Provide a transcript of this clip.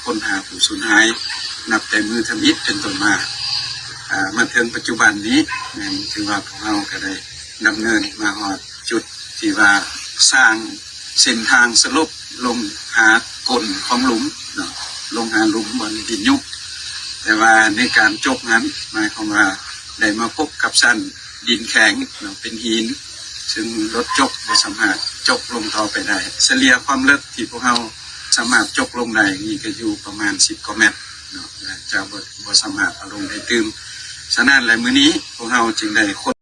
ຄົ້ນຫາຜູ້ສູນຫາຍ ນັບແຕ່ມື້ທຳອິດເປັນຕົ້ນມາ ອາ ມາເຖິງປັດຈຸບັນນີ້ ແມ່ນຖືວ່າພວກເຮົາກໍໄດ້ດຳເນີນມາຮອດຈຸດທີ່ວ່າສ້າງເສັ້ນທາງສະຫຼົບລົງຫາກົ້ນຂອງຫຼຸມເນາະ ລົງຫາຫຼຸມບ່ອນດິນຍຸບ. ແຕ່ວ່າໃນການຈົກນັ້ນ ໝາຍຄວາມວ່າໄດ້ມາພົບກັບຊັ້ນດິນແຂງເນາະ ເປັນຫີນ ຊຶ່ງລົດຈົກບໍ່ສາມາດຈົກລົງຕໍ່ໄປໄດ້. ສະເລ່ຍຄວາມເລິກທີ່ພວກເຮົາສາມາດຈົກລົງໄດ້ນີ້ກໍຢູ່ປະມານສິບກວ່າແມັດເນາະ ແລະ ຈະບໍ່ ບໍ່ສາມາດເອົາລົງໄດ້ຕື່ມ. ສະນັ້ນແຫຼະ ມື້ນີ້ພວກເຮົາຈຶ່ງໄດ້ຄົ້ນ